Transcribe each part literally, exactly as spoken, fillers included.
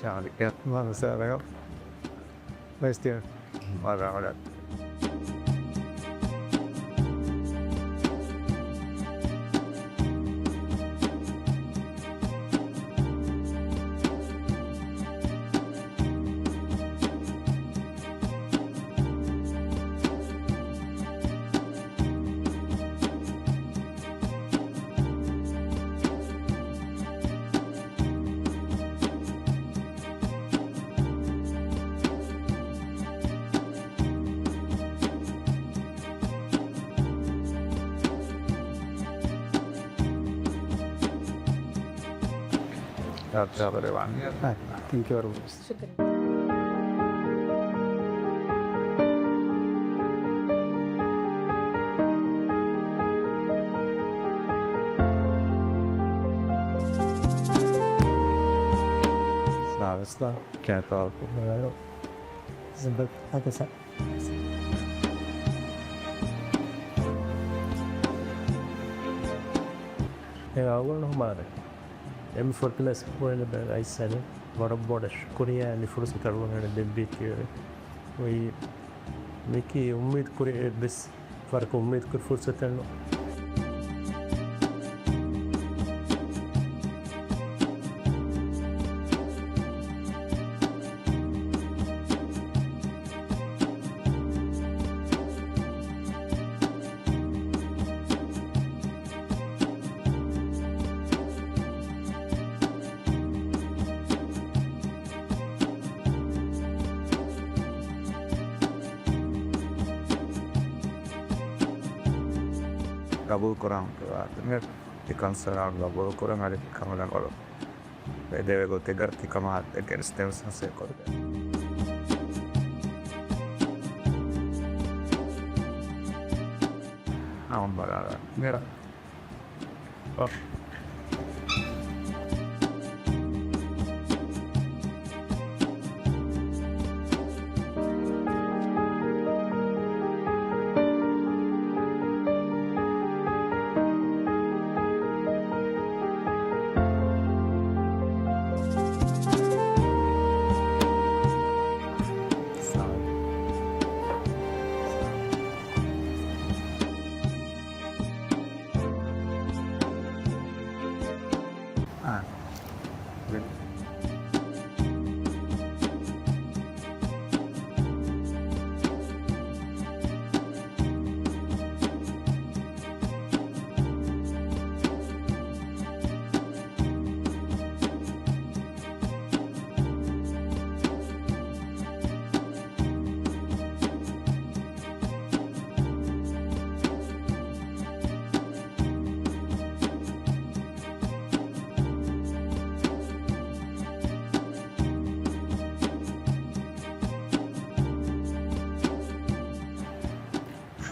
ޔާނި، މާ މަސާލައަށް ވެސް ތިޔަ މާ ރާވަޅަށް. ތެންކް ޔޫ ވެރި މަޗް. ޝުކުރިއްޔާ. ސާވިސްލާ ކޭތޯ ޒިންދަ ހަދަސަ. އެ އަޅުގަނޑު ހުމާރެ. އެމް ފޯރް ޕްލަސް ފޯރ އެ ބައި އައިސް އަނެ ވަރަށް ބޮޑަށް ޝުކުރިއްޔާ މި ފުރުސަތު އަޅުގަނޑު ދެއްވީކީ. އޮތް މިކީ އުއްމީދު ކުރި އެއްވެސް ވަރަކަށް އުއްމީދު ކުރި ފުރުސަތެއް ނޫން. ގަބޫލުކުރަން ތިކަން ސަލާމް ގަބޫލުކުރަން އަދި ކަނބަލަން އޮޅު ދެވޭ ގޮތެއްގަ ތިކަމާ އެގެންސް ދެމިސް ހަސޭ ކޮށްދެ. އަހުން ބަލާލަ. މިރަ. އޮ.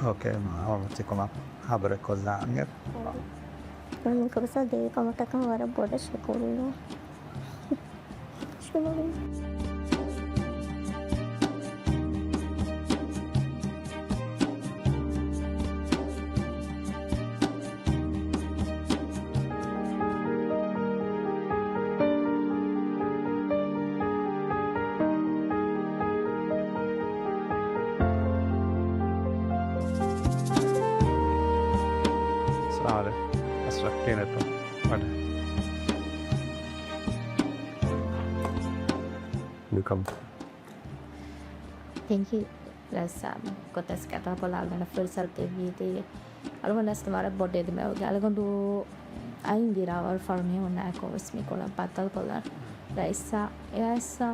އޯކޭ، މާ ހޯމް ތިކުމަށް ހަބަރެއް ކޮށްލާން. މިކަމަށް ދެވި ކަމަށްޓަކައި ވަރަށް ބޮޑަށް ޝުކުރު. ސާރެ އަސްރަކްޓީނެތޯ ވަޑެ. ވެލްކަމް. ތެންކް ޔޫ. ރައްސާ ގޮތަސް ކަތާ ކޮށްލާ އަޅުގަނޑަށް ފުރުސަތު ދެއްވީތީ. އަޅުގަނޑަސް ވަރަށް ބޮޑެތި މެވުގެ އަޅުގަނޑު އައިން ދިރާވަރު ފަޅު މީހުންނާއެކު ވެސް މި ކޮޅަށް ބައްދަލުކޮށްލާން. ރައްސާ، އެއްސާ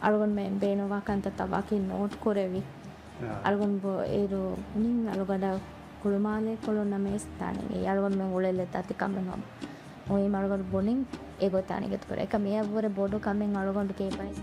އަޅުގަނޑުމެން ބޭނުންވާ ކަންތައްތައް ވަކި ނޯޓް ކުރެވި. އާ. އަޅުގަނޑު ބޯ އޭރު މިން އަޅުގަނޑަށް ކުޅުމާލޭ ކޮޅުން ނަމަވެސް ދާނެ. އެ އަޅުގަނޑުމެން އުޅެލެއް ދާތި ކަމެއް ނޫން. އޮތް މަރުގަނޑު ބުނިން އެގޮތާ ނިގަތުކުރޭ. އެކަމް އެއަށްވުރެ ބޮޑު ކަމެއް އަޅުގަނޑު ކޭބައި.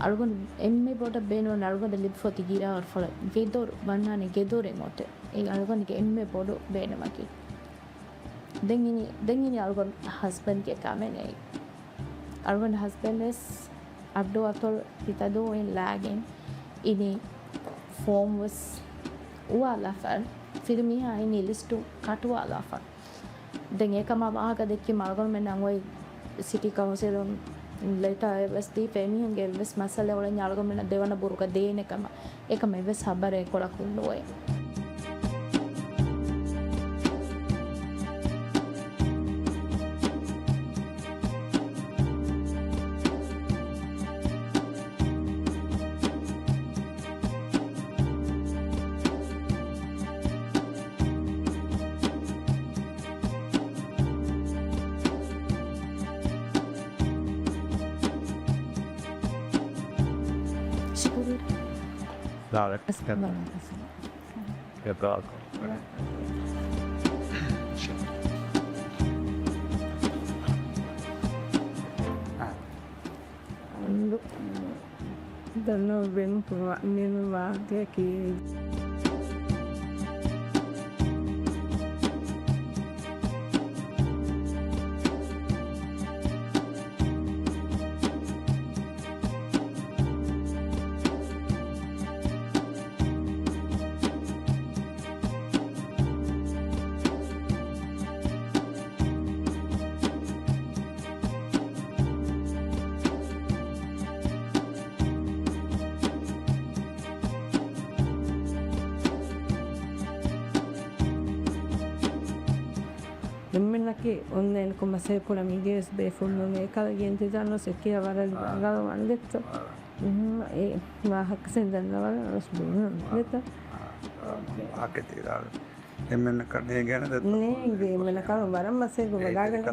އަޅުގަނޑު އެންމެ ބޮޑަށް ބޭނުން އަޅުގަނޑަށް ލިބިފަ އޮތީ ގިރާ އަރުފަޅަށް ގެދޮރު ބަންނާނެ ގެދޮރެއް އޮތެއް. އެ އަޅުގަނޑުގެ އެންމެ ބޮޑު ބޭނުމަކީ. ދެން އިނީ، ދެން އިނީ އަޅުގަނޑު ހަސްބެންޑްގެ ކަމެއް ނެތް. އަޅުގަނޑު ހަސްބެންޑް ވެސް އައްޑު އަތޮޅު ހިތަދޫއިން ލާގެން އިނީ ފޯމް ވެސް އުވާލާފަ، ފިރިމީހާ އިނީ ލިސްޓު ކަޓުވާލާފަ. ދެން އެކަމާ ވާހަކަ ދެއްކީމަ އަޅުގަނޑުމެންނަށް އޮތް ސިޓީ ކައުންސިލުން ލެޓާއެއް ވެސް ދީފަ، އެމީހުންގެ އެއްވެސް މައްސަލައެއް އުޅެންޏާ އަޅުގަނޑުމެންނަށް ދެވަނަ ބުރުގަ ދޭނެ ކަމަށް. އެކަމަށް އެއްވެސް ހަބަރެއް ކޮޅަކުން ނުވޭ. ސިކިއުރިޓީ. ސްލާމް ޢަލައިކުމް. ވަޢަލައިކުމް އައްސަލާމް. ދަންނަ ބެން މިން ވާހަކައަކީ. އެންމެންނަކީ އޮންލައިންކޮށް މަސައްކަތް ކުރާ މީޑިއާ ވެސް ބޭފުޅުން ނޫން. އެކަލޭގެ އިންތިޒާމުން އެކިޔާ ވަރަށް ރަނގަޅު ވަންދެއްތޯ. އެ ވާހަކަ ސެން ދަންނަވަން ވެސް ބޭނުން ވެތަ؟ އެންމެންނަކަށް ނޭނގޭނެ ދެއްތޯ؟ ނޭނގޭ އެންމެންނަކަށް ވަރަށް މަސައްކަތް ކޮށްލާގެން.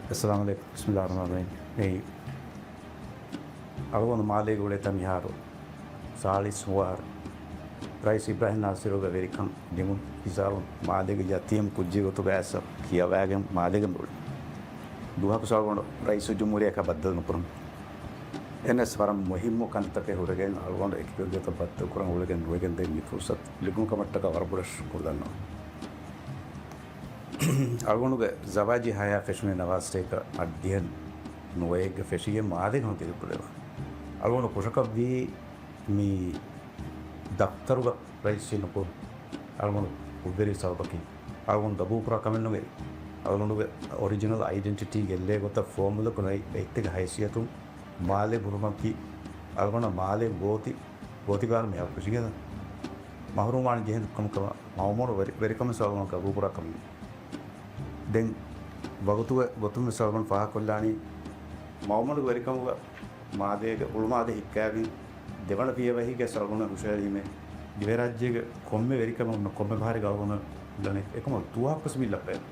އައްސަލާމު ޢަލައިކުމް. ބިސްމިއްލާހި ރަޙްމާނި ރަޙީމް. އެއީ، އަޅުގަނޑު މާލޭގަ އުޅޭތާ މިހާރު ސާޅީސް ނުވަ އަހަރު ރައީސް އިބްރާހިމް ނާސިރުގެ ވެރިކަން ދިމުން ހިސާބުން މާލޭގެ ޔަތީމް ކުއްޖެއް ގޮތުގަ އައިސް ކިޔަވައިގެން މާލޭގަ މިއުޅެނީ. ދުވަހަކު އަޅުގަނޑު ރައީސުލްޖުމްހޫރިއްޔާއާ ބައްދަލު ނުކުރަން. އެހެނަސް ވަރަށް މުހިއްމު ކަންތަކެއް ހުރެގެން އަޅުގަނޑު އެކި ގޮތަށް ބައްދަލުކުރަން އުޅެގެން ނުވެގެން ދެން މި ފުރުސަތު ލިބުނު ކަމަށްޓަކާ ވަރަށް ބޮޑަށް ޝުކުރު ދަންނަވަން. އަޅުގަނޑުގެ ޒަވާޖީ ހަޔާތް ފެށުނީ ނަވާސް ޑޭގަ އަށް ދިހަ ނުވައެއްގަ ފެށިގެން މާލޭގަ ހުން ދިރިއުޅެވުނު. އަޅުގަނޑު ކުށަކަށްވީ މި ދަފްތަރުގަ ރައީސީ ނުކުތް އަޅުގަނޑު ކުށްވެރި ސަބަބަކީ އަޅުގަނޑު ގަބޫލުކުރާ ކަމެއް ނުވޭ. އަޅުގަނޑުގެ އޮރިޖިނަލް އައިޑެންޓިޓީ ގެއްލޭ ގޮތަށް ފޯމުލަކު ރައްޔިތެއްގެ ހައިސިއްޔަތުން މާލެ ބުރުމަކީ އަޅުގަނޑަށް މާލެ ގޯތި، ގޯތިގާރު މިހާރު ފެށިގެން މަހުރޫމްވާން ޖެހޭ ކަމަކަށް މައުމޫނު ވެރި، ވެރިކަމެއް އަޅުގަނޑު ގަބޫލުކުރާ ކަމެއް. ދެން ވަގުތުގެ ގޮތުން ވެސް އަޅުގަނޑު ފާހަގަކޮށްލާނީ މައުމޫނުގެ ވެރިކަމުގަ މާލޭގެ އުޅުމާދޭ ހިއްކައިގެން ދެވަނަ ފިޔަވަހީގެ އަޅުގަނޑު ހުށަހެޅީމޭ ދިވެހިރާއްޖޭގެ ކޮންމެ ވެރިކަމެއް ކޮންމެ ފަހަރެއްގަ އަޅުގަނޑު ލަނެ އެކަމަށް ދުވަހަކުވެސް މި ލައްބައެއް.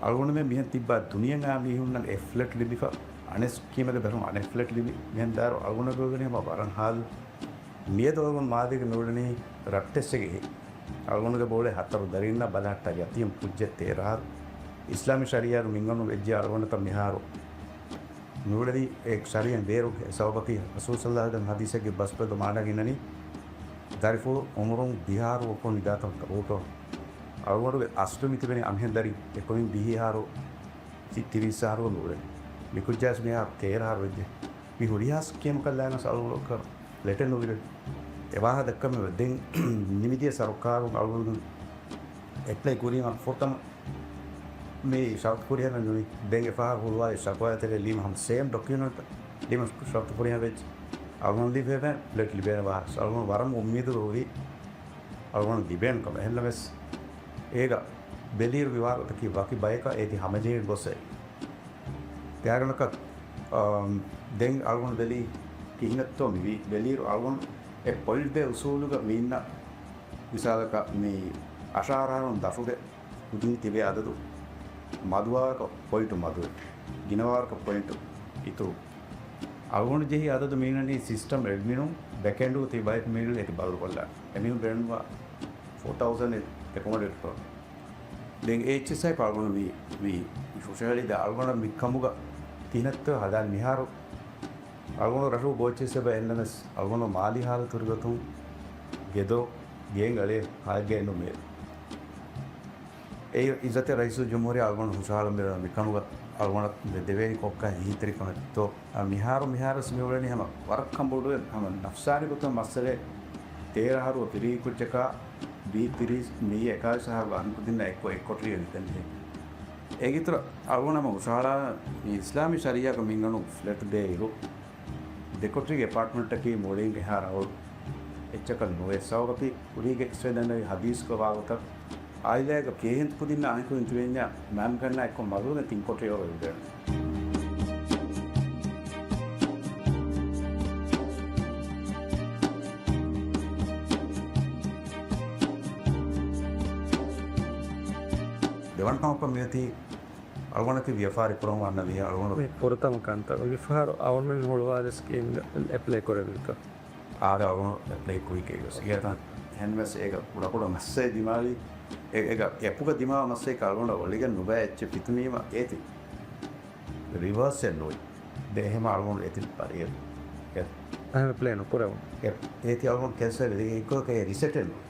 އަޅުގަނޑުމެން މިހެން ތިއްބާ ދުނިޔެއާ މީހުންނަށް އެއް ފްލެޓް ލިބިފަ، އަނެއް ސްކީމެއްގެ ދަށުން އަނެއް ފްލެޓް ލިބި، މިހެން ދާއިރު އަޅުގަނޑަށް ވެވެނީ ހަމަ ވަރަށް ހާލު. މިއަދު އަޅުގަނޑު މާލޭގަ މިއުޅެނީ ރައްޓެއްސެއްގެ ހި. އަޅުގަނޑުގެ ބޯޅަ ހަތަރު ދަރިންނާ ބަލަހައްޓާ ޔަތީމް ކުއްޖެއް ތޭރަ އަހަރު. އިސްލާމީ ޝަރީއަތު މިންގަނޑު ވެއްޖެ އަޅުގަނޑަށް މިހާރު މިއުޅެނީ އެ ޝަރީއަތް ބޭރު ސަބަބަކީ ރަސޫލު ޞައްލައްލާހު ޢަލައިހި ވަސައްލަމް ހަދީސެއްގެ ބަސްފުޅު މާނަ ގިނަނީ، ދަރިފުޅު އުމުރުން ދިހަ އަހަރު އޮތްކޮށް ނިދާތަން ގަބޫލުކުރުން. އަޅުގަނޑުގެ އަސްލު މިތިބެނީ އަންހެން ދަރި އެކުވެރިން ވިހި އަހަރު، ތި-، ތިރީސް އަހަރު މިއުޅެނީ. މިކުއްޖާވެސް މިހާރު ތޭރަ އަހަރު ވެއްޖެ. މި ހުރިހާ ސްކީމަކަށް ލާނަސް އަޅުގަނޑު ފްލެޓެއް ނުލިބޭ. އެ ވާހަކަ ދައްކަމެވެ. ދެން ނިމިދިޔަ ސަރުކާރުން އަޅުގަނޑު އެޕްލައި ކުރީމަ ފުރަތަމަ މި ޝަރުތު ފުރިހަމަ ނުވި. ދެން އެފަހަރު ހުޅުވާލި ޝަކުވާ ތެރޭ ލީމަ ހަމަ ސޭމް ޑޮކިއުމެންޓް ލީމަ ޝަރުތު ފުރިހަމަ ވެއްޖެ. އަޅުގަނޑު ލިބޭ ފްލެޓް ލިބޭނެ ވާހަކަ. އަޅުގަނޑު ވަރަށް އުއްމީދު ހުރީ އަޅުގަނޑު ލިބޭނެ ކަމަށް. އެހެންނަމަވެސް އޭގަ ބެލިއިރު މި ވާހަކަތަކީ ވަކި ބަޔަކަށް އޭތި ހަމަޖެހިގެން ގޮސް އެ ގާތްގަނޑަކަށް، އާ، ދެން އަޅުގަނޑު ބެލީ ކިހިނެއްތޯ މިވީ. ބެލިއިރު އަޅުގަނޑު އެ ޕޮއިންޓް ދޭ އުސޫލުގަ މީންނަ މިސާލަކަށް މި އަށާރަ އަހަރުން ދަށުގެ ކުދިން ތިބޭ އަދަދު މަދުވާކަށް ޕޮއިންޓު މަދުވެ، ގިނަވާކަށް ޕޮއިންޓު އިތުރު. އަޅުގަނޑު ޖެހި އަދަދު މީނަނީ ސިސްޓަމް އެޑްމިނުން ބެކްއެންޑުގަ ތިބި ބަޔަކު މީނަނީ އޭތި ބަދަލުކޮށްލާ. އެމީހުން ބޭނުންވާ ފޯ ތައުސަންޑް އެކޮމޮޑޭޓް ކޮށް. ދެން އެ އެޗް އެސް އާއި އަޅުގަނޑު މި، މި ހުށަހެޅި ދެ އަޅުގަނޑަށް މިކަމުގަ ތިހިނައްތަ ހަދާން މިހާރު އަޅުގަނޑު ރަށު ބޯއްޗެއްސެބަ އެންނަމެސް އަޅުގަނޑު މާލީ ހާލަތުގެ ގޮތުން ގެދޮ ގޭން އަޅޭ ހާއްގައެއްނު މޭ. އެ އިއްޒަތެއް ރައީސުލްޖުމްހޫރިއްޔާ އަޅުގަނޑު ހުށަހަޅަން މި މިކަމުގަ އަޅުގަނޑަށް ދެވޭނީ ކޮއްކަ ހިހިތެރިކަމެއްތޯ؟ އަ، މިހާރު، މިހާރުވެސް މި އުޅެނީ ހަމަ ވަރަށް ކަންބޮޑުވެ، ހަމަ ނަފްސާނީ ގޮތުން މައްސަލައެއް. ތޭރަ އަހަރު ފިރިހި ކުއްޖަކާ ބީ ތިރީސް މީ އެކާވީސް އަހަރު އަންކުދިންނަށް އެއްކޮށް އެއްކޮޓަރިއެއް ނިކަން ޖެހޭ. އޭގެ އިތުރަށް އަޅުގަނޑު ހަމަ ހުށަހަޅާ މި އިސްލާމީ ޝަރީއާގަ މިންގަނޑު ފްލެޓް ދޭ އިރު، ދެކޮޓަރިގެ އެޕާޓްމަންޓަކީ މުޅިން އެހާ ރަނގަޅު އެއްޗަކަށް ނުވޭ. ސަބަބަކީ ކުރީގެ އިސްވެދަންނެވި ހަދީސްގަ ވާގޮތަށް، އާއިލާގެ ކޭހެން ކުދިންނާ އަނެކު އިންތިވެންޏާ މައިންބަފައިންނާ އެއްކޮށް މަގުގަ ތިން ކޮޓަރި އޮވެ އުޅޭނެ. ދެވަނަ ކަމަކަށް މިއޮތީ އަޅުގަނޑަކީ ވިޔަފާރި ކުރަމުން އަންނަ މީހާ އަޅުގަނޑު. މި ފުރަތަމަ ކަންތައް. މިފަހަރު އަޅުގަނޑު ހުޅުވާލި ސްކީމްގަ އެޕްލައި ކުރެވިތަ؟ އާދެ އަޅުގަނޑު އެޕްލައި ކުރި ކޭގަސް އިގޭތަ؟ އެހެންވެސް އޭގަ ކުޑަކުޑަ މައްސަލަ ދިމާވި، އެ-، އޭގަ އެޕުގަ ދިމާވާ މައްސަލައަކީ އަޅުގަނޑަށް އޮޅިގެން ނުބައި އެއްޗެއް ފިތުނީމަ އޭތި ރިވާސް އެއް ނުވި. ދެ އެހެމަ އަޅުގަނޑު އެތި ބަރިއެއް. އެ-، އެހެމަ ޕްލޭން ކުރެވުނު. އެ-، އޭތި އަޅުގަނޑު ކެންސަލް ވެ އެއްކޮށް ރިސެޓެއް ނުވި.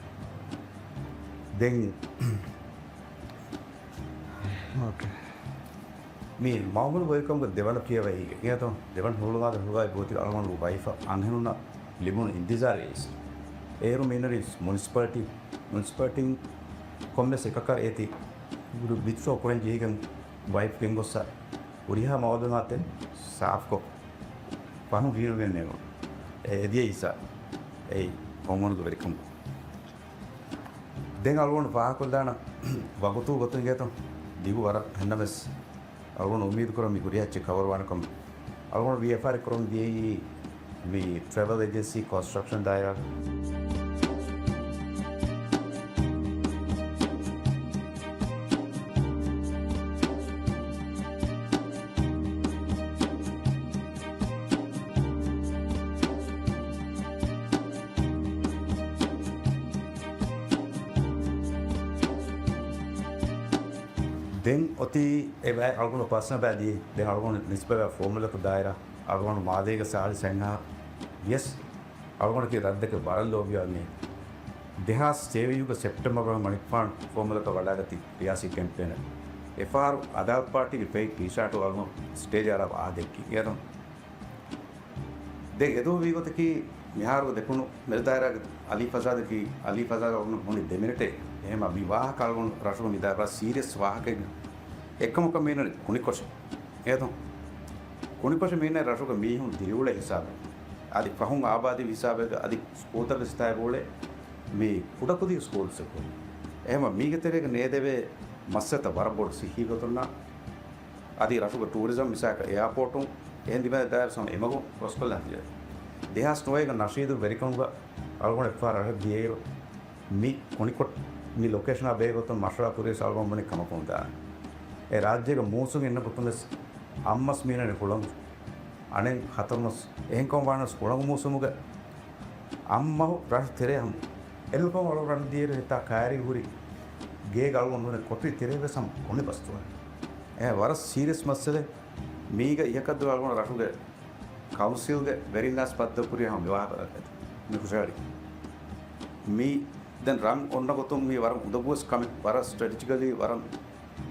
ދެން މި މައުމޫނު ވެލްކަމްގެ ދެވަނަ ފިޔަވަހީގެ އިނގޭތޯ، ދެވަނަ ހުޅުވާލަ ހުޅުވާލި ގޯތި އަޅުގަނޑު ވައިފަށް އަންހެނުންނަށް ލިބުނު އިންތިޒާރު އިސް. އޭރު މިނަރީސް މުނިސިޕަލިޓީ، މުނިސިޕަލިޓީން ކޮންމެސް އެކަކަށް އޭތި ވިތްޑްރޯ ކުރަން ޖެހިގެން ވައިފް ގެންގޮއްސަ ހުރިހާ މައުލޫމާތެއް ސާފްކޮށް ފަހުން ވީނުގެން ނޭނގުނު. އެ އެދިޔަ އިސާ އެއީ ހޮންވަނުގެ ވެރިކަމުގަ. ދެން އަޅުގަނޑު ފާހަގަކޮށްލާނަ ވަގުތު ގޮތުން އިނގޭތޯ ދިގު ވަރަށް ހެންނަމެސް އަޅުގަނޑު އުއްމީދު ކުރަން މި ހުރިހާ އެއްޗެއް ކަވަރުވާނެ ކަމަށް. އަޅުގަނޑު ވިޔަފާރި ކުރަން ދިޔައީ މި ޓްރެވެލް އޭޖެންސީ ކޮންސްޓްރަކްޝަން ދާއިރާ. ދެން އޮތީ އެ ބައި އަޅުގަނޑު ޕާސްނަ ބައި ދިޔަ. ދެން އަޅުގަނޑު ނިސްބަތްވާ ފޯމުލަކު ދާއިރާ އަޅުގަނޑު މާލޭގެ ސާޅީސް އަހަރު ވިޔަސް އަޅުގަނޑަކީ ރަށްދެކެ ވަރަށް ލޯބިވާ މީހެއް. ދެހާސް ސޭވިޔުގެ ސެޕްޓެމްބަރ މަހު މަނިކުފާނު ފޯމުލަކަށް ވަޑާގަތީ ރިޔާސީ ކެމްޕޭނަށް. އެފަހަރު އަދާލަތް ޕާޓީގެ ފެއި ޓީޝާޓު އަޅުގަނޑު ސްޓޭޖަށް އަރާ ވާހަކަ ދެއްކި. އޭރުން ދެން އެދުވަހު ވީގޮތަކީ މިހާރު ދެކުނު މެދުދާއިރާގެ އަލީ ފަޒާދަކީ، އަލީ ފަޒާދަށް އަޅުގަނޑު ހުންނީ ދެ މިނެޓެއް. އެހެމަ މި ވާހަކަ އަޅުގަނޑު ރަށުގަ މިދާ ވަރަށް ސީރިއަސް ވާހަކައެއް. އެއްކަމަކަށް މީނަނީ ކުނިކޮށެއް. އޭތޯ؟ ކުނިކޮށެއް މީނަނީ ރަށުގަ މީހުން ދިރިއުޅޭ ހިސާބެއް. އަދި ފަހުން އާބާދީ ހިސާބެއްގަ އަދި ސްކޫލްތަކުގެ ސިތާއި ބޯޅެ މި ކުޑަކުދި ސްކޫލްސް އެކު. އެހެމަ މީގެ ތެރޭގަ ނޭދެވޭ މައްސަތައް ވަރަށް ބޮޑު ސިއްހީ ގޮތުންނާ އަދި ރަށުގެ ޓޫރިޒަމް މިސާލަކަށް އެއާޕޯޓުން އެހެން ދިމާ ދާއިރު ސަމް އެމަގު ރަސްކޮށްލާން ދިޔަ. ދެހާސް ނުވައިގަ ނަޝީދު ވެރިކަމުގަ އަޅުގަނޑު އެއްފަހަރު ރަށަށް ދިޔައިރު، މި ކުނިކޮށް މި ލޮކޭޝަނާ ބޭ ގޮތުން މަޝްވަރާ ކުރިޔަސް އަޅުގަނޑު ބުނި ކަމަކުން ދާން. އެ ރާއްޖޭގެ މޫސުން އިންނަ ގޮތުން ވެސް އަށްމަސް މީނަނީ ހުޅަނގު. އަނެއް ހަތަރުމަސް އެހެންކަމަށް ވާނަސް ހުޅަނގު މޫސުމުގެ އަށްމަހު ރަށް ތެރޭ ހަމަ. އެލުކޮށް އަޅު ރަން ދިޔައިރު ހިތާ ކައިރީ ހުރި ގޭގަ އަޅުގަނޑު ނޫނެ ކޮޓަރި ތެރޭ ވެސް ހަމަ ކުނި ބަސްތުވާ. އެ ވަރަށް ސީރިއަސް މައްސަލައެއް. މީގަ އިހަކަށްދުރު އަޅުގަނޑު ރަށުގެ ކައުންސިލްގެ ވެރިންނާސް ބައްދަލުކުރި ހަމަ މި ވާހަކަ ދައްކަތި. މި ހުށަހެޅި. މީ ދެން ރަން އޮންނަ ގޮތުން މީ ވަރަށް އުނދަގޫވެސް ކަމެއް، ވަރަށް ސްޓްރެޓެޖިކަލީ ވަރަށް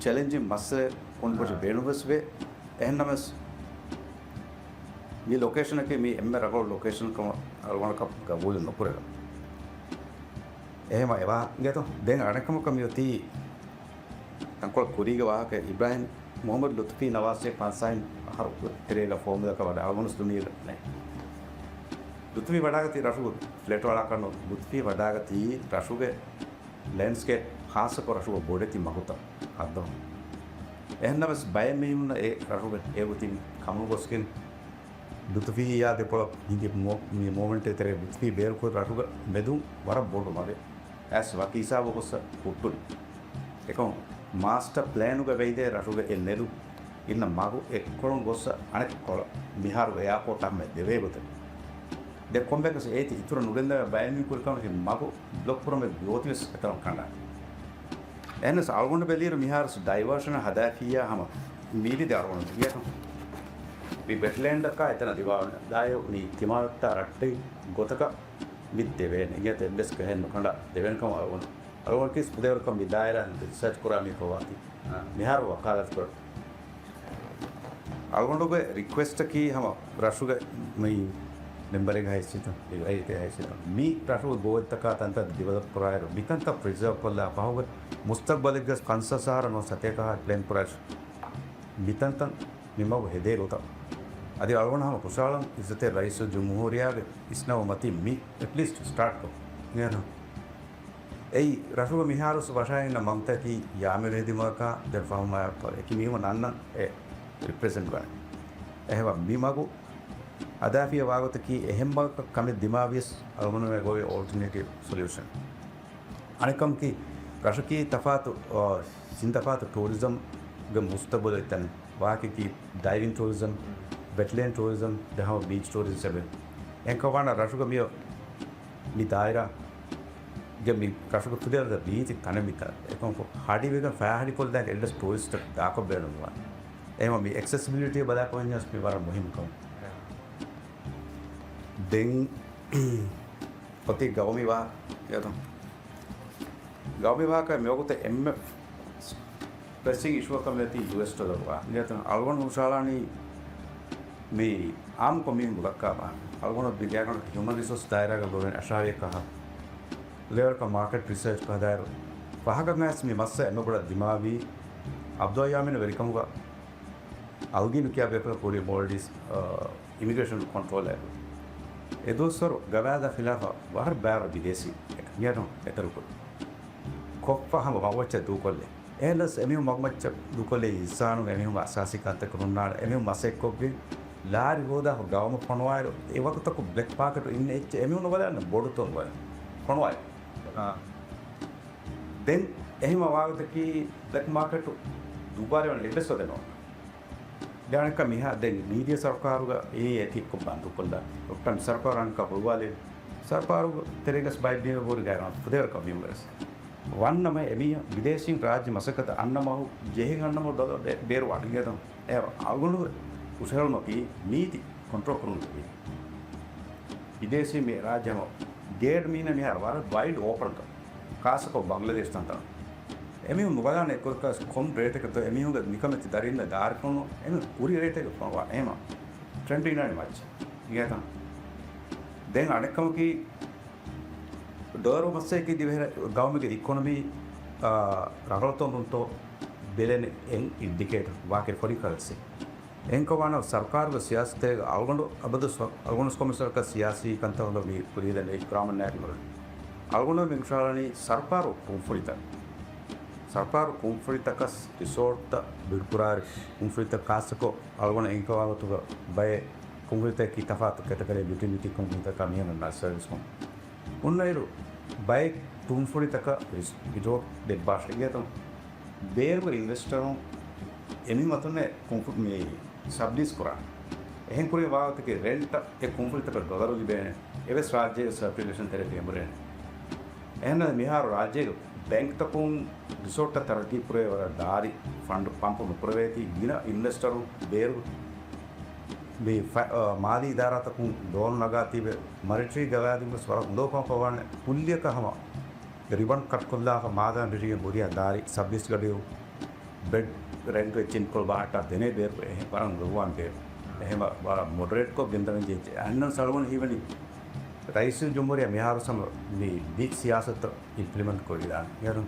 ޗެލެންޖިން މައްސަލައެއް ކުނިކޮށެއް ބޭނުންވެސް ވޭ. އެހެންނަމަވެސް މި ލޮކޭޝަނަކީ މީ އެންމެ ރަނގަޅު ލޮކޭޝަން ކަމަށް އަޅުގަނޑަކަށް ގަބޫލެއް ނުކުރެވޭ. އެހެމަ އެވާ ގެތޯ. ދެން އަނެއްކަމަކަށް މިއޮތީ ތަންކޮޅެއް ކުރީގެ ވާހަކަ. އިބްރާހިމް މުހައްމަދު ލުތުފީ ނަވާސް ފަންސާހިން އަހަރު ތެރޭގަ ފޯމުލަކަށް ވަޑަ އަޅުގަނޑު ދުނިޔޭގަ ނެތް. ލުތުފީ ވަޑާގަތީ ރަށުގެ ފްލެޓް ވަޅާކަށް ނޫން. ލުތުފީ ވަޑާގަތީ ރަށުގެ ލެންޑްސްކޭޕް، ޚާއްޞަކޮށް ރަށުގެ ބޮޑެތި މަގުތައް ހައްދަވަން. އެހެންނަމަވެސް ބައެއް މީހުންނަށް އެ ރަށުގެ އެ ގޮތިން ކަމުނުގޮސްގެން ލުތުފީއާ ދެކޮޅަށް ހިނގި މޯ-، މި މޫވްމަންޓް ތެރޭ ލުތުފީ ބޭރުކުރި ރަށުގަ މެދުން ވަރަށް ބޮޑު މަގެއް އައިސް ވަކި ހިސާބު ގޮއްސަ ހުއްޓުން. އެކަމު މާސްޓަ ޕްލޭނުގަ ވެއިދޭ ރަށުގެ އެ ނެރު އިންނަ މަގު އެއްކޮޅުން ގޮއްސަ އަނެއްކޮޅަށް މިހާރު އެއާޕޯޓް ހަމަ ދެވޭ ގޮތެއް. ދެ ކޮންމެކަސް އޭތި އިތުރަށް ނުގެންދަވާ ބައެއް މީހުން ކުރި ކަމަކީ މަގު ބްލޮކް ކުރަމެ ގޯތިވެސް އެތަނަށް ކަނޑާ. އެހެނަސް އަޅުގަނޑު ބެލިއިރު މިހާރުސް ޑައިވާޝަން ހަދާފިއްޔާ ހަމަ މީލިދެ އަޅުގަނޑު ދިޔަތަން. މި ވެޓްލޭންޑަކާ އެތަނަށް ދިވާވަން ދާއިރު މި ތިމާވެއްޓާ ރައްޓެއް ގޮތަކަށް މި ދެވޭނެ. އިނގޭތަ އެއްވެސް ގަހެއް ނުކަނޑާ ދެވޭނެ ކަމަށް އަޅުގަނޑު. އަޅުގަނޑު ކީސް ފުދޭވަރުކަން މި ދާއިރާ ރިސާޗް ކުރާ މީހަކަށް ވާތީ. މިހާރު ވަކާލަތު ކުރަން. އަޅުގަނޑުގެ ރިކުއެސްޓަކީ ހަމަ ރަށުގެ މި މެމްބަރެއްގެ ހައިސިއްޔަތުން، މި ރައްޔިތެއް ހައިސިއްޔަތުން، މި ރަށުގެ ގޯތްތަކާ ތަންތަން ޑިވެލޮޕް ކުރާއިރު، މިތަންތައް ޕްރިޒާވް ކޮށްލާ ފަހުގެ މުސްތަގްބަލެއްގަ ފަންސާސް އަހަރަށް ނުވަ ސަތޭކަ އަހަރަށް ޕްލޭން ކުރާއިރު، މިތަންތަން މި މަގު ހެދޭ ގޮތަށް. އަދި އަޅުގަނޑު ހަމަ ހުށަހަޅަން އިއްޒަތްތެރި ރައީސުލްޖުމްހޫރިއްޔާގެ ވިސްނަވުމަތީ މި އެޓްލީސްޓް ސްޓާޓް ކޮށް. އެއީ، ރަށުގަ މިހާރުސް ވަށައިންނަ މަގުތަކީ ޔާމެރު ހެދި މަގަކާ ދެން ފަހުމާ އެކި މީހުން އަންނަން އެ ރިޕްރެޒެންޓް ވާނެ. އެހެމަ މި މަގު ހަދާފިޔަ ވާގޮތަކީ އެހެން މަގަކަށް ކަމެއް ދިމާވިޔަސް އަޅުގަނޑުމެ ގޮވި އޯލްޓަނޭޓިވް ސޮލިއުޝަން. އަނެއްކަމަކީ، ރަށަކީ ތަފާތު، އާ، ސިންތަފާތު ޓޫރިޒަމްގެ މުސްތަގްބަލު އެތަން ވާކިކީ ޑައިވިން ޓޫރިޒަމް، ވެޓްލޭން ޓޫރިޒަމް، ދެ ހަމަ ބީޗް ޓޫރިޒަމް ސެބެން. އެންކަވާނަ ރަށުގަ މިއޮ މި ދާއިރާގެ މި ކަށުގެ ފުދޭވަރުގެ ރީތި ތަނެއް މިތާ. އެކަމަކު ހަޑިވެގެން ފައިހަޑިކޮށްލާން އެއްވެސް ޓޫރިސްޓަކު ދާކޮށް ބޭނުންވާނެ. އެހެންވީމަ މި އެކްސެސިބިލިޓީ ބަލާކަމަށް ވެސް މި ވަރަށް މުހިންމު ކަމެއް. ދެން އޮތީ ގައުމީ ވާހަކަ. ގައުމީ ވާހަކަ މިވަގުތު އެންމެ ޕްރެސިން އިޝޫއަކަށް މިއޮތީ ޔޫއެސް ޑޮލަރު ވާ. އަޅުގަނޑު ހުށަހަޅާނީ މި އާއްމުކޮށް މީހުން ލައްކާ ބާ. އަޅުގަނޑު ބިދޭގަނޑު ހިއުމަން ރިސޯސް ދާއިރާގަ ގުޅެން އަށާވީ ކަހަ. ލެވެރަކަށް މާކެޓް ރިސާޗް ކަހަދާއިރު. ފަހަކަށް މަސް މި މައްސަ އެންމެ ބޮޑަށް ދިމާވީ އަބްދުއްލާ ޔާމީން ވެރިކަމުގަ އަލްގީނު ކިޔާ ބޭފުޅަކު ހުރީ މޯލްޑިވްސް، އަ، އިމިގްރޭޝަން ކޮންޓްރޯލަރ. އެ ދުވަސްވަރު ގަވާއިދާ ޚިލާފަށް ވަރަށް ބާރަށް ބިދޭސީ އެކަން އެތަރުކޮށް ކޮށްފަ ހަމަ މަގުމައްޗަށް ދޫކޮށްލޭ. އެހެނަސް އެމީހުން މަގުމައްޗަށް ދޫކޮށްލީ އިންސާނުން އެމީހުން އަސާސީ ކަންތައް ކުރުންނާނެ. އެމީހުން މަސައްކަތްކޮށްގެން ލާރި ހޯދާ ގައުމަށް ފޮނުވާއިރު، އެ ވަގުތަކު ބްލެކް މާކެޓު އިންނަ އެއްޗެއް އެމީހުން ނުބަލާނެ ބޮޑުތޯ ނުބަލާނެ. ފޮނުވާއިރު. އާ. ދެން އެހެން ވާގޮތަކީ ބްލެކް މާކެޓު ދުއްވާލެވުން އެއްވެސް ވަދެއް ނޯންނާނެ. ދެން އަނެއްކާ މިހާ ދެން މީޑިއާ ސަރުކާރުގަ އެ އެތި ކޮށް ބަންދުކޮށްލާ. ޑޮކްޓަރ މި ސަރުކާރު އަނެއްކާ ބުރުވާލެވި. ސަރުކާރުގެ ތެރޭގަސް ބައެއް ބީމަ ބޯރި ގައިރާން ފުދޭވަރަކަށް މިއުމުރަސް. ވަންނަމަ އެމީ ބިދޭސީން ރާއްޖެ މަސައްކަތަށް އަންނަ މަހު ޖެހިން އަންނަ މަހު ޑޮލަރު ބޭ-، ބޭރު ވަޑިގެދަން. އެ އަޅުގަނޑު ހުށަހެޅުމަކީ ނީތި ކޮންޓްރޯލް ކުރުމުގެ ވީ. ބިދޭސީން މި ރާއްޖެ ހަމަ ގޭޓް މީނަ މިހާރު ވަރަށް ވައިޑް އޯޕަންކަން. ޚާއްޞަކޮށް ބަނގްލަދޭޝް ތަންތަނަށް. އެމީހުން ނުބަލާނެ އެއްކޮށް ކޮން ރޭޓެކެއްތޯ އެމީހުންގެ ނިކަމެތި ދަރިންނަށް ދާރިފުޅުން އެމީހުން ކުރި ރޭޓެކެއް ފޮނުވާ އެހެމަ ޓްރެންޑް އިނާނެ މައްޗަށް. އިނގޭތަ؟ ދެން އަނެއްކަމަކީ ޑޮލަރު މައްސައަކީ ދިވެހި ގައުމުގެ އިކޮނޮމީ، އާ، ރަނގަޅުތޯ ނޫންތޯ ބެލެން އެއް އިންޑިކޭޓަރ ވާކެ ފޮރިން ކަރެންސީ. އެހެންކަމާނަ ސަރުކާރުގެ ސިޔާސަތޭގަ އަޅުގަނޑު އަބަދު ސޮ-، އަޅުގަނޑު ކޮމިސަރަކަށް ސިޔާސީ ކަންތައް ހުރި މި ކުރީދެން އިކްރާމަށް ނާއިބު ނުވެ. އަޅުގަނޑު މި ހުށަހަޅަނީ ސަރުކާރު ކުންފުނިތައް. ސަރުކާރު ކުންފުނިތަކަސް ރިސޯޓްތައް ބިޑް ކުރާއިރު ކުންފުނިތައް ޚާއްޞަކޮށް އަޅުގަނޑު އެންކަވާގޮތުގަ ބައެއް ކުންފުނިތަކަކީ ތަފާތު ކެޓަގަރީ ޔުޓިލިޓީ ކުންފުނިތަކާ މިހެން ނަސް ސަރވިސް ކުން. ހުންނައިރު، ބައެއް ކުންފުނިތަކަށް ރިސް-، ރިސޯޓް ދެއްވާށޭ. އިނގޭތަ؟ ބޭރުގެ އިންވެސްޓަރުން އެމީހުން އަތުންނޭ ކުންފު-، މި ސަބްލީސް ކުރާ. އެހެން ކުރި ވާގޮތަކީ ރެންޓަށް އެ ކުންފުނިތަކަށް ޑޮލަރު ލިބޭނެ. އެވެސް ރާއްޖޭގެ ސަރކިއުލޭޝަން ތެރޭ ފެނބުރޭނެ. އެހެންނަމަ މިހާރު ރާއްޖޭގެ ބޭންކްތަކުން ރިސޯޓްތައް ތަރައްގީ ކުރޭ ވަރަށް ދާރި ފަންޑް ޕަމްޕު ނުކުރެވޭތީ ގިނަ އިންވެސްޓަރުން ބޭރު މި ފަ-، އަ، މާލީ އިދާރާތަކުން ލޯނު ނަގާތީވެ މަނިޓަރީ ގަވާއިދުން ވެސް ވަރަށް އުނދަގޫކަމަށް ފަވާނެ ކުއްލިއަކަށް ހަމަ ރިބަން ކަޓްކޮށްލާފަ މާދަން ރިޓީގެ ހުރިހާ ދާރި ސަބްލީސް ގަޑިއު ބެޑް ރެންޓު އެއްޗެއް ކޮޅު ބަހައްޓާ ދެނޭ ބޭރު އެހެން ވަރަށް ނުރުވާން ބޭރު. އެހެން ވަ-، ވަރަށް މޮޑަރޭޓްކޮށް ގެންދަވަން ޖެހިއްޖެ. އަންނަން ސަޅުވަން ހީވަނީ ރައީސުލްޖުމްހޫރިއްޔާ މިހާރު ސަމަ މި ބިގް ސިޔާސަތު އިމްޕްލިމެންޓް ކުރިދާނެ. އޭރު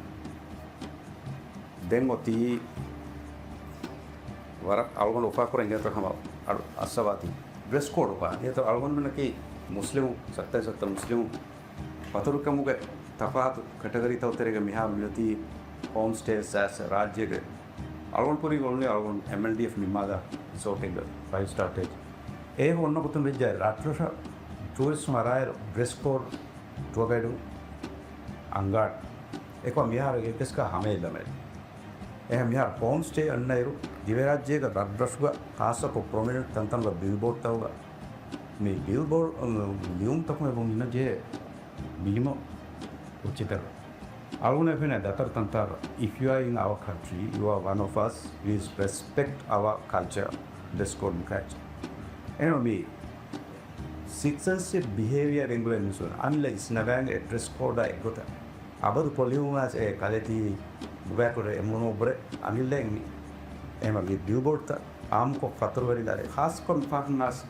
ދެން އޮތީ ވަރަށް އަޅުގަނޑު އުފާކުރަން އިނގޭތޯ ހަމަ އަޅު އައްސަވާތީ ޑްރެސް ކޯޑު އުފާ. އޭތޯ އަޅުގަނޑުމެންނަކީ މުސްލިމު، ސައްތައިސް ސައްތަ މުސްލިމު ފަތުރުކަމުގެ ތަފާތު ކެޓަގަރީތައް ތެރޭގަ މިހާރު މިއޮތީ ހޯމް ސްޓޭސް އައިސް ރާއްޖޭގެ އަޅުގަނޑު ކުރީގަ އޮންނަ އަޅުގަނޑު އެމްއެލްޑީއެފް ނިންމާލާ ރިސޯޓެއްގަ ފައިވް ސްޓާ ހޮޓެލް. އޭގަ އޮންނަ ގޮތުން ވެއްޖެ ރަށްރަށަށް ޓޫރިސްޓުން އަރާއިރު ޑްރެސް ކޯޑް ޓުއަ ގައިޑު އަންގާ އެކޮ މިހާރު އެކަސްކާ ހަމައެއްލަމެ. އެހެން މިހާރު ހޯމް ސްޓޭ އަންނައިރު ދިވެހިރާއްޖޭގަ ރަށްރަށުގަ ޚާއްޞަކޮށް ޕްރޮމިނެންޓް ތަންތަނުގަ ބިލްބޯޑްތަކުގަ މި ބިލްބޯޑް ލިޔުންތަކުން އެބަ އިންނަ ޖެހޭ ބިލިމަ އުޗިތަކަށް. އަޅުގަނޑަށް ފެނޭ ދަތަރު ތަންތާރަ، If you are in our country, you are one of us, please respect our culture, ޑްރެސް ކޯޑް މުކާއެއްޗެއް. އެހެން މި ސިޓިޒަންޝިޕް ބިހޭވިއަރ އެނގުލެއް މިސުން އަންލަ އިސްނަގާނގެ ޑްރެސް ކޯޑާ އެއްގޮތަށް އަބަދު ޕޮލިއުމާސް އެ ކަލެތީ ނުބައިކުރެ އެމުނޯބުރެ އަނިލްލެއް މި އެމަ މި ބިލްބޯޑްތައް އާއްމުކޮށް ފަތުރުވެރިދާރެ ޚާއްސަކޮށް މި ފާފުންނާސް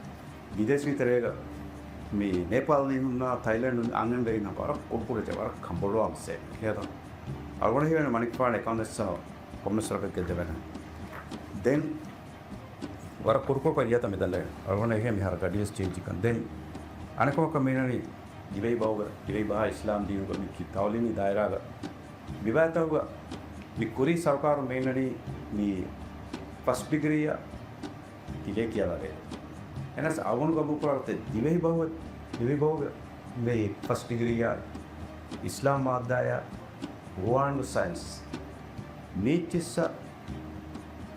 ބިދޭސީ ތެރޭގަ މި ނޭޕާލް މީހުންނާ ތައިލެންޑު އަންހެންވެރިންނާ ވަރަށް ކުޑަކުޑަ ވަރަށް ކަނބޮޑުވާ މައްސަލަ ކިޔަތަ. އަޅުގަނޑު ހިމެން މަނިކުފާނު އެކަމަށް ވެސް ކޮންމެސް ވަރަކަށް ގެއްލެވޭނެ. ދެން ވަރަށް ކުޑަކުޑަކޮށް އިޔަތަ މިދަނޑައި އަޅުގަނޑަށް އެހެން މިހާރު ގަޑިވެސް ޗޭންޖްކަން. ދެން އަނެކަމަކަށް މީނަނީ ދިވެހި ބަހުގަ، ދިވެހި ބަހާ އިސްލާމް ދީނުގަ މި ތައުލީމީ ދާއިރާގަ މިބާތަކުގަ މި ކުރީ ސަރުކާރު މީނަނީ މި ފަސް ޑިގްރީއަށް ތިލޭ ކިޔަވާދޭ. އެނަސް އަވަނު ގަބޫކުރާ ތެ ދިވެހި ބަހު، ދިވެހި ބަހުގެ މި ފަސް ޑިގްރީއާ އިސްލާމް މާއްދާޔާ ގުރުއާންގެ ސައިންސް މީއްޗިއްސަ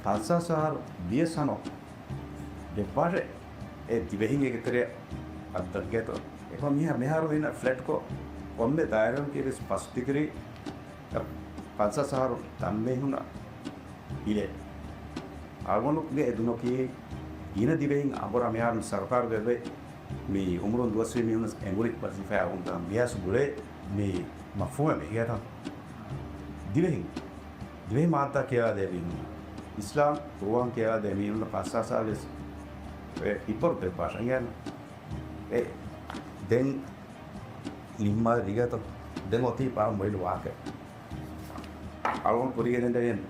ފަންސާސް އަހަރު ދިޔަސަނޯ ދެއްވާށޭ އެ ދިވެހިން އޭގެ ތެރެއަށް އައްދަށްގޭތޯ. އެކަމަ މިހާ، މިހާރު އިން ފްލެޓްކޮށް ކޮންމެ ދާއިރާއަކީ ވެސް ފަސް ޑިގްރީ ފަންސާސް އަހަރު ތަންމީހުންނަށް ހިލޭ. އަޅުގަނޑުގެ އެ ދުނިޔެއަކީ ގިނަ ދިވެހިން އަނބުރާ މިހާރު މި ސަރުކާރުގެ އެއް މި އުމުރުން ދުވަސްވީ މީހުން އެނގުރި ވަޒީފާ އުންދާ މިޔާސް ގުޅޭ މި މަފްހޫމެއް ހިޔަތަން ދިވެހިން، ދިވެހި މާއްދާ ކިޔަވާދޭ މީހުން، އިސްލާމް ގުރުއާން ކިޔަވާދޭ މީހުން ފަންސާސް ސާލެސް އެ ހިޕޮރު ދެއްވާށަ އިނގޭނު. އެ ދެން ނިންމާލި ދިގަތޮ ދެން އޮތީ ބާ މޮއިލު ވާކެ. އަޅުގަނޑު ކުރިގެން ދެން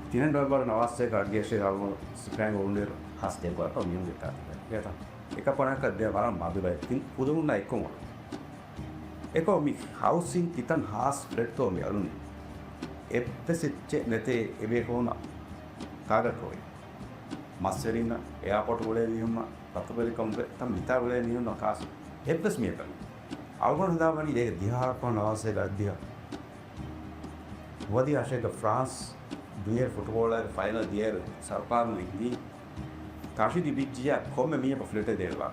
ތިނެއް ނޮވެމްބަރު ނަވާސް އެކަ އަޑްގެއްށޭ އަޅުގަނޑު ސިފައިން އުޅުނުއިރު ހާސް ދެއްވާ މިއުނގެ ތާތި ކޭތަ. އެކަ ޕަނަކަށް ދޭ ވަރަށް މަދު ބައެއް ތިން ކުދުމުންނަށް އެއްކޮށް އެކޮ މި ހައުސިން ކިތަން ހާސް ފްލެޓްތޯ މި އަޅުނީ. އެއްވެސް އެއްޗެއް ނެތޭ އެބޭކޯނަ ކާގަ ކޮވެ. މަސްވެރިންނަށް، އެއާޕޯޓް ގުޅޭ މީހުންނަށް، ފަތުބެރިކަމުގެ ތަން މިތާ ގުޅޭ މީހުންނަށް ކާސް އެއްވެސް މީހަކަށް ނެތް. އަޅުގަނޑު ހަދާ ވަނީ އޭގެ ދިހަ އަހަރަކު ނަވާސް އެކަ އަށް ދިހަ. ނުވަދިހަ އަށެއްގަ ފްރާންސް ދުނިޔޭ ފުޓުބޯޅައިގެ ފައިނަލް ދިޔައިރު ސަރުކާރުން އެނގި ތަށި ލިބިއްޖިޔާ ކޮންމެ މީހަކަށް ފްލެޓެއް ދޭން ވާ.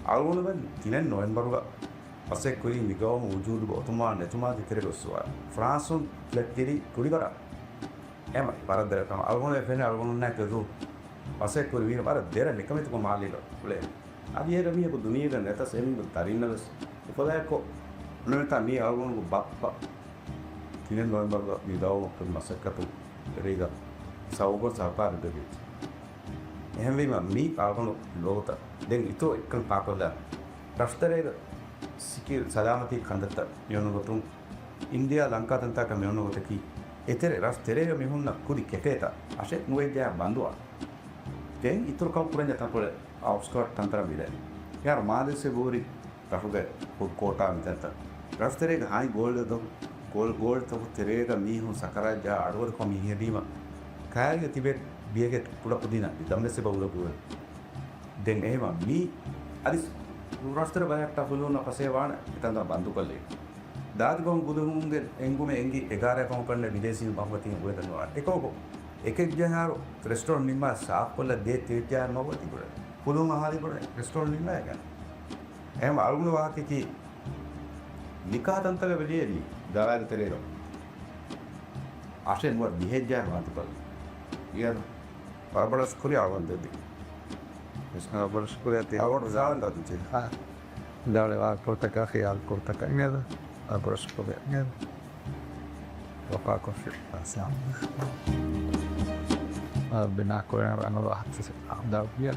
އަޅުގަނޑުމެން ތިނެއް ނޮވެމްބަރުގަ މަސައްކަތް ކުރީ މިގައުމު ވުޖޫދުގަ އޮތުމާ ނެތުމާ ދޭތެރޭގަ އޮއްސުވާ. ފްރާންސުން ފްލެޓް ދިނީ ކުޅިވަރަށް. އެމަ ވަރަށް ދެރަ ކަމަށް އަޅުގަނޑު ފެނޭ އަޅުގަނޑުންނާ ކެދު މަސައްކަތް ކުރި މީނަ ވަރަށް ދެރަ ނިކަމެތިކޮށް މާލީގަ އުޅޭ. އަދި އޭރަ މީހަކު ދުނިޔޭގަ ނެތަސް އެމީހުން ދަރިންނަށް ވެސް އުފަލާއެއްކޮށް ނުވެތާ މީ އަޅުގަނޑުގެ ބައްޕަ ތިނެއް ނޮވެމްބަރުގަ މި ގައުމު ކުރި މަސައްކަތު ތެރޭގަ ސަބަބުން ސަރުކާރު ދެވިއްޖެ. އެހެންވީމަ މީ އަޅުގަނޑު ލޯތަ ދެން އިތުރު އެއްކަން ކާކޮށްލާ ރަށުތެރޭގަ ސިކި ސަލާމަތީ ކަންތައްތައް މިއޮންނަ ގޮތުން އިންޑިއާ ލަންކާ ތަންތާކަށް މިއޮންނަ ގޮތަކީ އެތެރެ ރަށު ތެރޭގަ މިހުންނަ ކުދި ކެފޭތައް އަށެއް ނުވެއްޖާ ބަންދުވާ. ދެން އިތުރު ކަން ކުރަންޏާ ތަންކޮޅެއް އައުޓްސްކާޓް ތަންތަނަށް މިދޭ. އެހާރު މާލެ ސެބޫރި ރަށުގެ ހުޑް ކޯޓާ މިތަންތަން ރަށު ތެރޭގަ ހާއި ގޯލްޑް ދޮ، ގޯލް، ގޯލްތަކު ތެރޭގަ މީހުން ސަކަރާތް ޖާ އަޑުއަދަކޮށް މި ހެދީމަ ކާރިގަ ތިބޭ ބިޔަގެ ކުޑަކުދިންނަށް ދަމްވެސް އެބަ އުޅެ ގުޅެ. ދެން އެހެމަ މީ އަދި ރަށުތެރެ ބަލަހައްޓާ ފުލުހުންނަށް ފަސޭ ވާނެ އެތަންތާ ބަންދުކޮށްލީ. ދާދި ބަހުން ގުދުމުންގެ އެނގުމެއް އެނގި އެގާރަ ކަމަކަށް ބިދޭސީ ބަހުމަތީން އުޅެދަން ވާނެ. އެކަމަކު އެކެއް ޖަހާރު ރެސްޓޯރެންޓް ނިންމާ ސާފްކޮށްލަ ދޭ ތިވެއްޖާ ނޯވަތި ގުޅެ. ފުލުހުން އަހާލި ގުޅެ ރެސްޓޯރެންޓް ނިންމާ ގަން. އެހެމަ އަޅުގަނޑު ވާހަކަކީ ނިކާ ތަންތަން ވެލިއެރީ ދާއިރާ ތެރޭގަ. އަށެއް ނުވަ ދިހައްޖާ ވާންތިކޮށް. އިޔަރު ވަރަށް ބޮޑަށް ޝުކުރިއްޔާ އަޅުގަނޑު ދެއްވި. ވަރަށް ބޮޑަށް ޝުކުރިއްޔާ ތި. އަޅުގަނޑު ސާވަން ދާ ދިން ޗެ. އާ. ދާޅެ ވާ ކޮޅުތަކާ ޚިޔާލު ކޮޅުތަކާ އިނގޭދަ. ވަރަށް ބޮޑަށް ޝުކުރިއްޔާ އިނގޭދަ. ވަފާކޮށްފި. އާ، ބިނާ ކުރެން ރަނގަޅު އަހަތި އާ ދާ ވިޔަ.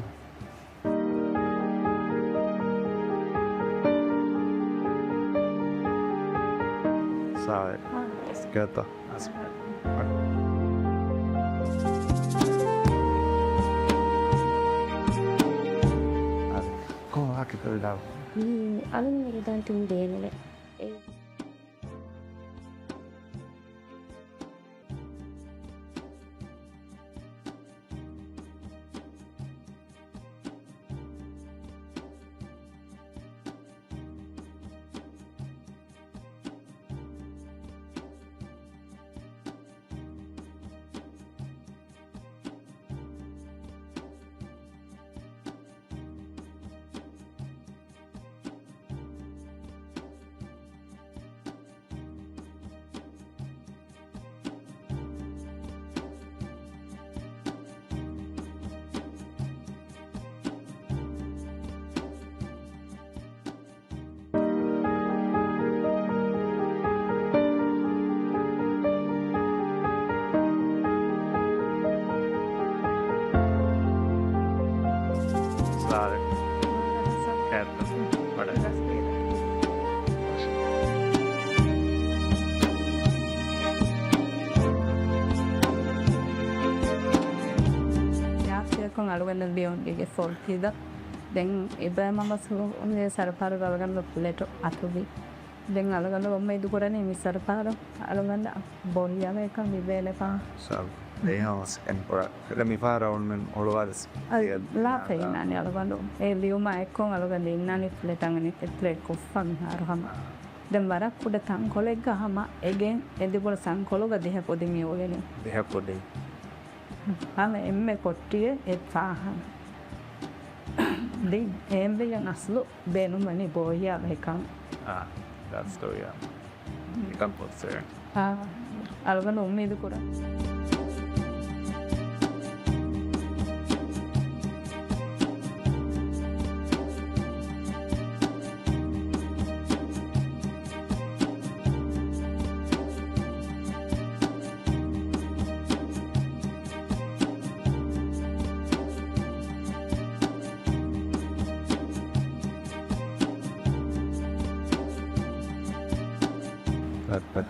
އާ، ކެތަ؟ ކޮން ވާކި ތޮއިލާ؟ މީ އަލުން ވެރިދާން ތިން ދޭނުލެ. އެ ރާއްޖެއަކުން އަޅުގަނޑަށް ލިޔުން ގެގެ ފޮރުތީދަ. ދެން އެބައިމަގަސް ސަރުކާރުގެ އަޅުގަނޑު ފްލެޓު އަތުވި. ދެން އަޅުގަނޑު އުއްމީދު ކުރަނީ މި ސަރުކާރު އަޅުގަނޑަށް ބޯހިޔާވަހިކަން ލިބޭނެފަ. ސާބު. ދެހާސް އެން ކުރާ. މިފަހަރަށް އޮންމެން އޮޅުވާލިސް. އަދި ލާފަ އިންނާނެ އަޅުގަނޑު. އެ ލިޔުމާ އެއްކޮށް އަޅުގަނޑު އިންނާނީ ފްލެޓް އަންގަނީ ފްލެޓް ކޮށްފަ މިހާރު ހަމަ. ދެން ވަރަށް ކުޑަ ތަންކޮޅެއްގަ ހަމަ އެގެން އެ ދެބޮޅަ ތަންކޮޅުގަ ދެހަ ކުދިން މި އުޅެނީ. ދެހަ ކުދިން. ހަމަ އެންމެ ކޮޓަރިއެއް އެއް ފާހަން. ދެން އެހެންވެގެން އަސްލު ބޭނުންވަނީ ބޯހިޔާވަހިކަން. އާ، ދާސްތޯޔާ. ކަން ކޮށްސެ. އާ، އަޅުގަނޑު އުއްމީދު ކުރަން.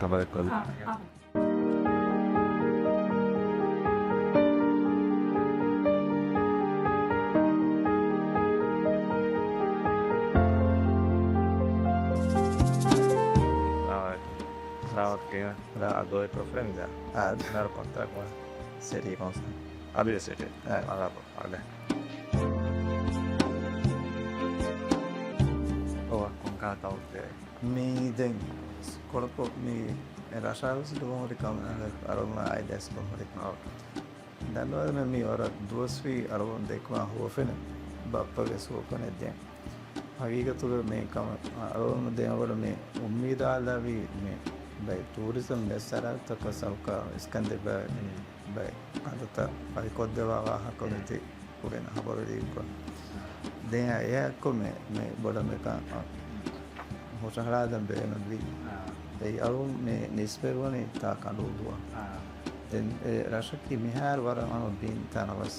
ތަބަރަކަ. ރާވަތް ކިޔާ. ރާ އަދޯއެ ޕްރޮފައިލް ދާ. އާ. ނަރު ކޮންތާކު ސެޓީ ކޮންސަ. އަދި ސެޓީ. އާ. އާ، އަދެ. އޮ، ކޮންކާ ތައުތެ. މީ ދެން ކޮޅަކޮ މީ ރަށާ ވެސް ދުވަހުރި ކަމެއް އަޅުގަނޑު އާއިލާސް ކޮށްހުރި. އާ. ދަނޑުވަރުމެ މި ވަރަށް ދުވަސްވީ އަޅުގަނޑު ދެކުމާ ހުވަފެނެއް ބައްޕަގެ ސުވަފެނެއް ދެން. ހަގީގަތުގަ މި ކަމަށް އަޅުގަނޑު ދެން އަޅުގަނޑު މި އުއްމީދު އަޅާލާވީ މި ބައި ޓޫރިޒަމް މެސް ސަރަހައްދަކަށް ސަރުކާރުން އިސްކަންދެއްވާ މި ބައި ހަނދުތައް ފަހިކޮށްދެވާ ވާހަކަ މިތި ކުރިން ހަބަރު ލިބިކޮށް. ދެން އެއާއެކު މި، މި ބޮޑަށް މިކަން ހުށަހަޅާލަން ބޭނުންވީ. އާ. އެއީ އަޅުން މި ނިސްބަތްވަނީ ތާ ކަނޑުއުދުއަށް. އާ. ދެން އެ ރަށަކީ މިހާރު ވަރަށް އަންނަ ބިން ތަނަވަސް.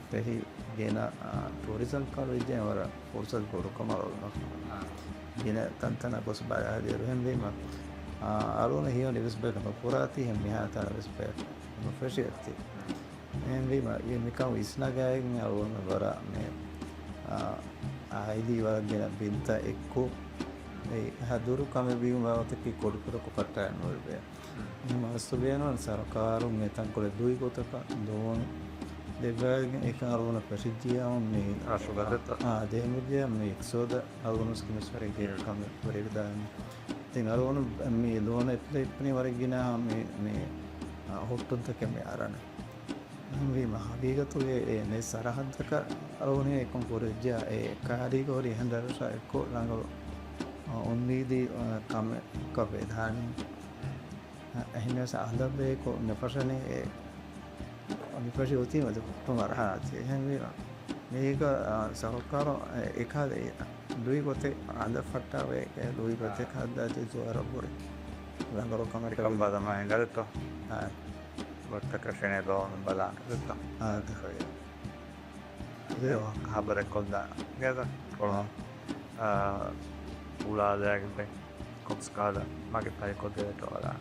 ފެހި ގިނަ، އާ، ޓޫރިޒަމް ކަނޑު ވެއްޖެ ވަރަށް ފުރުސަތު ބޮޑުކަމަށް އަޅުން. އާ. ގިނަ ތަންތަނަށް ގޮސް ބަލާލިއިރު ހެންވީމަ، އާ، އަޅުން ހިޔަނި ވެސް ބަލަ ނުކުރާތީ ހެން މިހާތަނަށް ވެސް ބަލަ ނުފެށިއަތީ. އެހެންވީމަ، އެ މިކަން ވިސްނަގައިގެން އަޅުގަނޑު ވަރަށް މި، އާ، އާއިލީ ވަރަށް ގިނަ ބިންތައް އެއްކޮށް، އެ ހަ ދުރު ކަމެއް ވީމަ ބާވަތަކީ ކޮޑުކޮޑަކޮށް ކައްޓައި ނުވެވޭ. އެހެން މަސްތު ބޭނުން ސަރުކާރުން މި ތަންކޮޅެއް ލުއި ގޮތަކަށް ދުވަހުން ދެއްވައިގެން އެކަން އަޅުގަނޑަށް ފެށިއްޖިއްޔާ މި ރަށުގަދަތައް. އާ، ދެހެމިއްޖެ މި އިޤްތިޞާދަށް އަޅުގަނޑު ވެސް ކިނުސްވެރި ގެ ކަމެއް ވެރިދާނެ. ތިން އަޅުގަނޑު މި ލޯން އެޕްލައި ކުރީ ވަރަށް ގިނަ މި، މި، އާ، ހުއްޓުންތަކެއް މި އަރަނެ. އެހެންވީމަ، ހަގީގަތުގެ އެ ނެތް ސަރަހައްދަކަށް އަޅުގަނޑު އެކަން ކުރިއްޖެ، އެ ކައިރީގަ ހުރި އެހެން ރަށްރަށާ އެއްކޮށް ރަނގަޅު، އާ، އުންމީދީ، އާ، ކަމެއް ކަ ވެދާނީ. އެހެނަސް އަހަރު ބޭކޮށް ނުފަށަނީ އެ ނުފަށި އޮތީ މަދު ހުއްޓު މަރުހަލާތީ. އެހެންވީމަ، މީގަ، އާ، ސަރުކާރު އެ، އެކަހަލަ ލުއި ގޮތެއް އަނދަ ފައްޓާވެ، އެ ލުއި ގޮތެއް ހައްދާތީ ޖޯރަށް ބުރި ރަނގަޅު ކަމެއް ކަމަށް ބަލަމާ އެނގަރެތޯ؟ އާ. ގޮތަކަށެނެ ލޯން ބަލާ. އާ. ހަބަރެއް ކޮށްލާ. ގޭތަ؟ ކޮޅު. އާ، އުޅާލާގެން ކޮންސް ކާލަ މަގެ ފައިކޮށް ދެވެޓޯލާ.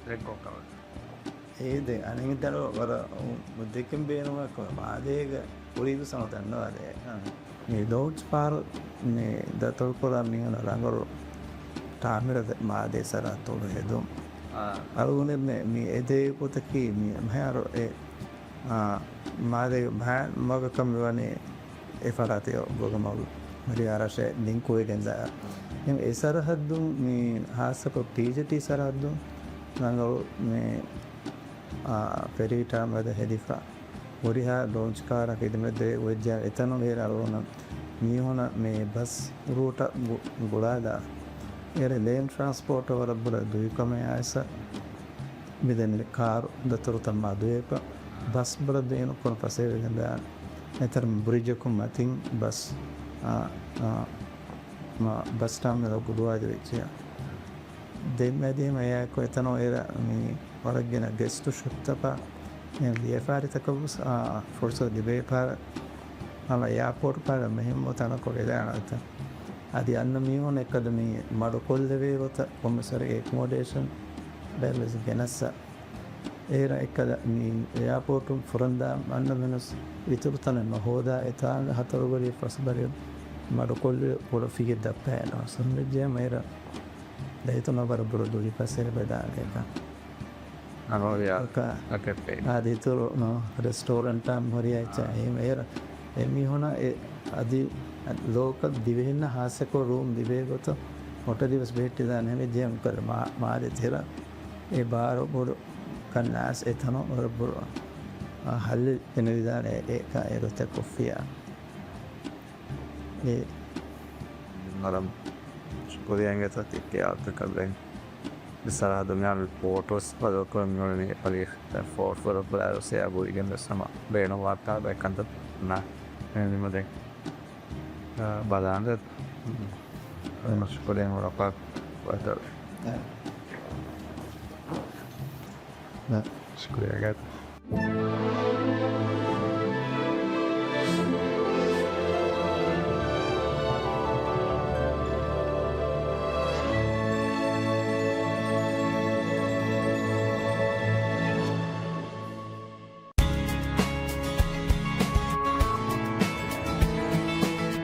ދެއްކޮ ކަމަށް. އޭ ދެ އަނެއް ދަރު ވަރަށް މުއްދެކެން ބޭނުމަކޮ މާދޭގަ ކުރީގު ސަމަ ދަންނަވާދޭ. މި ލޯންޗް ފާރު މި ދަތުރުކުރާ މީހުން ރަނގަޅު ޓާމިރަ މާދޭ ސަރަހައްދު ހެދުން. އަޅުގަނޑު މި އެދޭ ގޮތަކީ މި މިހާރު އެ މާދޭ މާ މަގަކަށް މިވަނީ އެ ފަރާތެއް ގޮގަމަގު މިރި އަރަށެ ލިންކުވެގެންދާ. އެ ސަރަހައްދުން މި ހާއްސަކޮށް ޓީޖެޓީ ސަރަހައްދުން ރަނގަޅު މި، އާ، ފެރީ ޓާމިރަ ހެދިފަ. ހުރިހާ ލޯންޗް ކާރަށް ޚިދުމަތްދެވޭ ގޮތް ޖަހާ އެތަނުން އޭރު އަޅުގަނޑު މީހުނަށް މި ބަސް ރޫޓަށް ގު-، ގުޅާލާ. އޭރު ލޭން ޓްރާންސްޕޯޓަށް ވަރަށް ބޮޑަށް ދުވިކަމެއް އައިސް މިދެން ކާރު ދަތުރުތައް މާ ދުވޭކަށް ބަސް ބޮޑަށް ދޭނު ކުރަން ފަސޭހަވެގެންދާނެ. އެތަރ ބްރިޖަކުން މަތިން ބަސް، އާ، އާ، މާ ބަސް ޓާމިނަލް ގުދުވާދެ ވެއްޖެޔާ. ދެން މެދިހަމަ އެއާއެކު އެތަނުން އޭރަ މި ވަރަށް ގިނަ ގެސްޓު ޝޮޕްތަކާ ވިޔަފާރިތަކަށް ވެސް، އާ، ފުރުސަތު ލިބޭ ޕާރ ހަމަ އެއާޕޯޓް ޕާރ މެހެންމު ތަނަކު ވެދާނެ އެތަން. އަދި އަންނަ މީހުން އެއްކަލަ މި މަޑުކޮށްލެވޭ ގޮތަށް ކޮންމެސް ވަރެއް އެކޮމޮޑޭޝަން ބެލެސް ގެނައްސަ. އޭރަ އެއްކަލަ މި އެއާޕޯޓުން ފުރަންދާ އަންނަ މިނުސް އިތުރު ތަނެއް ނުހޯދާ އެތާނގަ ހަތަރު ބަރީ ފަސް ބަރީ މަޑުކޮށްލި ކުޑަ ފިޔެއް ދައްކާ އެން ސަމްޖެއްޖެ މައިރަ ދައިތު ނަބަރ ބުރަ ދުވި ފަސޭ ބެދާނެކަ. އަނޯޔާ އަކަ އަކެއް އާދި އިތުރު ނޯ ރެސްޓޯރެންޓާ މުރިޔާ އެއްޗާ އާ. އެ މޭރަ އެ މީހުނާ އެ އަދި ލޯކަލް ދިވެހިންނަށް ހާއްސަކޮށް ރޫމް ލިބޭ ގޮތަށް ހޮޓެލް ވެސް ބެހެއްޓިދާނެ ހަމެ ޖޭމް ކަރ މާ-، މާދެ ތެރަ އެ ބާރު ބޮޑު ކަންނާސް އެތަނު ވަރަށް ބޮޑު، އާ، ހައްލެއް ފެނެވިދާނެ އެ ކަ-، އެ ގޮތަށް ކޮށްފިޔާ. އެ މަރަމް ޝުކުރިޔާ އިނގޭތޯ ތިއްކޭ އާއްތަކަށް ދެން. މި ސަރަހައްދު މިހާރު ޕޯޓޯސް ބަދަލުކުރަން މިއުޅެނީ އަލީ ފޯޓް ފޮރ ޕްލޭޔަރު ސެއާ ބުއިގެން ވެސް ހަމަ ބޭނުންވާ ކާބައި ކަންތައް ނާ އެހެންވީމަ ދެން ބަލާނދެ. ޝުކުރިޔާ ވަރަކަށް ވަދަ. ޝުކުރިޔާ ގާތް.